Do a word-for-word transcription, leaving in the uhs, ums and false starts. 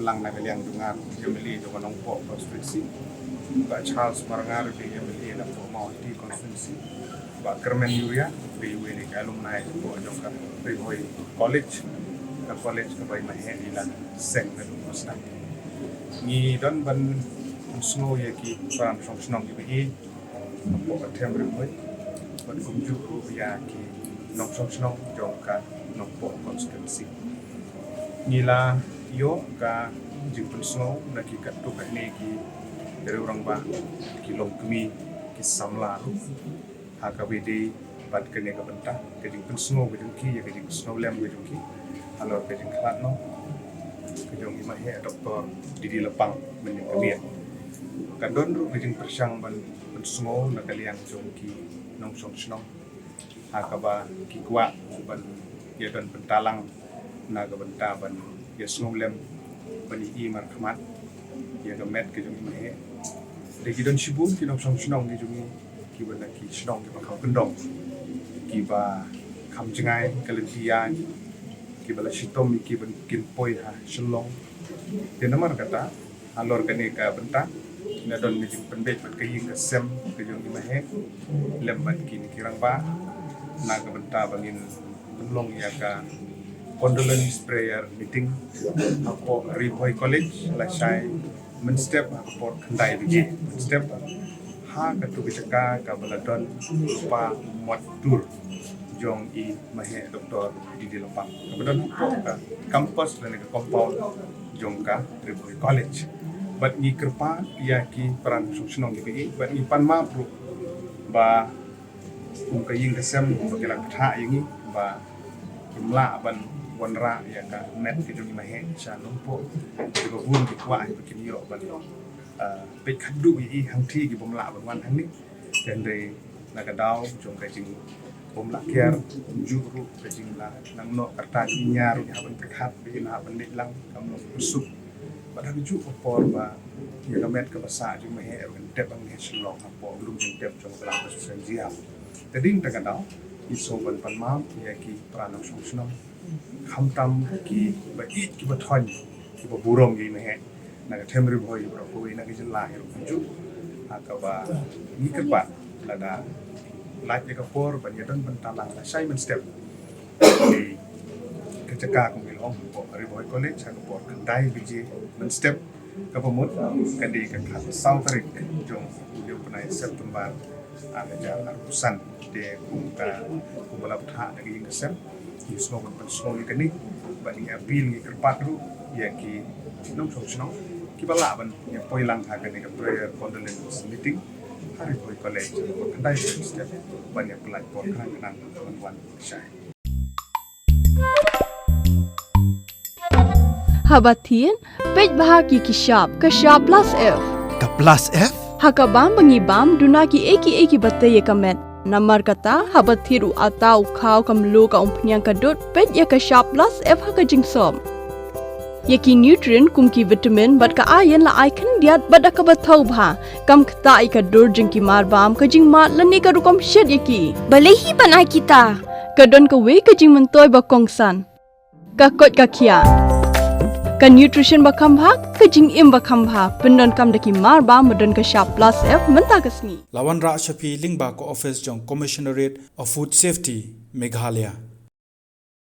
Lang na ka liang jong nga, M L A jong ka Nongpoh constituency. Bah Charles Marngar, u dei M L A na Mawhati constituency. Bah Kyrmen Uriah, u dei uwei na ki alumni hapoh jong ka Ri Bhoi College. Ka college kaba i Maheh i la seng naduh mynstep. Ngi don ban pynsngew ïa ki para nongshong shnong kiba ïeit hapoh ka them Ri Bhoi bad kumjuh ruh ïa ki nongshong shnong jong ka Nongpoh constituency. Ngi la ïoh ka jingpynsngew na ki katto katne ki riew rangbah, ki longkmie, ki samla ruh ha kaba ïadei bad kane ka bynta, ka jingpynsngew ka jong ki ïa ka jingsngewlem ka jong ki halor ka jingkhlad noh ka jong i Maheh Doctor D D Lapang mynjong ka miet. Ka don ruh ka jingpyrshang ban pynsngew na ka liang jong ki nongshong shnong ha kaba ki kwah ban ïa don bynta lang na ka bynta ban ïa sngewlem ban ïa i markhmat ïa ka met ka jong i Maheh. Te ki don shibun ki nongshong shnong ki jong ngi kiba na ki shnong kiba kham kyndong, kiba kham jngai ka lynti ïa ngi, kiba la shitom ïa ki ban kin poi ha Shillong. Te namar kata halor kane ka bynta na don ka jingpynbeit bad ka ïing ka sem ka jong i Maheh lem bad kine ki rangbah na ka bynta ba ngin pynlong ïa ka condolence prayer meeting hapoh Ri Bhoi College lashai mynstep ha ka por khyndai baje mynstep ha katu ka jaka kaba la don lypa mot dur jong i Maheh Doctor D D Lapang kaba don hapoh ka campus lane ka compound jong ka Ri Bhoi College. Bad ngi kyrpad ïa ki para nongshong shnong kiba ïeit bad ngi pan map ruh ba kum ka ïing ka sem ba ki la kthah ïa ngi ba kim lah ban wanrah ïa ka met ka jong i Maheh sha Nongpoh. Kiba bun ki kwah ba kin ïoh ban, ah, peit khadduh ïa i hangtei ki bym lah ban wan hangne. Hynrei na ka daw jong ka jingbym lah kiar, kumjuh ruh ka jingla nang noh ka rta jong i Nia ruh ngi hap ban pyrkhat ba i la hap ban leit lang kam long pynsuk. Bad ha kajuh ka por ba ïa ka met kaba sah jong i Maheh ruh kan dep hangne ha Shillong hapoh ka lum jingdep jong ka Balang Association Jaiñtia. Te dei na ka daw ngi sngewbha ban pan map ïa ki para nongshong shnong, khamtam kiba ïeit kiba thoiñ kiba burom ïa i Maheh na ka them Ri Bhoi baroh kawei na ka jylla hi ruh kumjuh. Ha kaba ngi kyrpad lada lait ïa ka por ban ïa don bynta lang lashai mynstep ka jaka kum ki la ong hapoh Ri Bhoi College ha ka por khyndai baje mynstep. Kaba mut ka dei ka khatsaw tarik jong u bnai September ar hajar arphew san. Te kum ka, kumba la bthah da ka ïing ka sem, ngi sngewbha ban pynsngew ïa kane bad ngi appeal, ngi kyrpad ruh ïa ki nongshong shnong kiba lah ban ïa poi lang ha kane ka prayer condolence meeting ha Ri Bhoi College ha ka por khyndai baje mynstep ban ïa pyllait por khnang khnang ban wan shai. Haba thied, peit bha ki ki shap, ka shap plus F. Ka plus F? Ha ka bam ba ngi bam, duna ki ei ki ei kiba tei ïa ka met. Namar kata, haba thied u atta, u khaw, ka mluh, ka umphniang, ka dud, peit ïa ka shap plus F ha ka jingsop. Ïa ki nutrient kum ki vitamin bad ka iron la ai khyndiat bad da kaba thaw bha. Kam ktah ïa ka dur jong ki mar bam, ka jingmad lane ka rukom shet ïa ki. Balei hi ban ai kita? Ka don kawei ka jingmyntoi ba kongsan. Ka koit ka khiah. Ka nutrition ba kham bha, ka jingim ba kham bha. Pyndonkam da ki mar bam ba don ka shap plus F mynta ka sngi. La wanrah sha phi lyngba ka office jong Commissionerate of Food Safety, Meghalaya.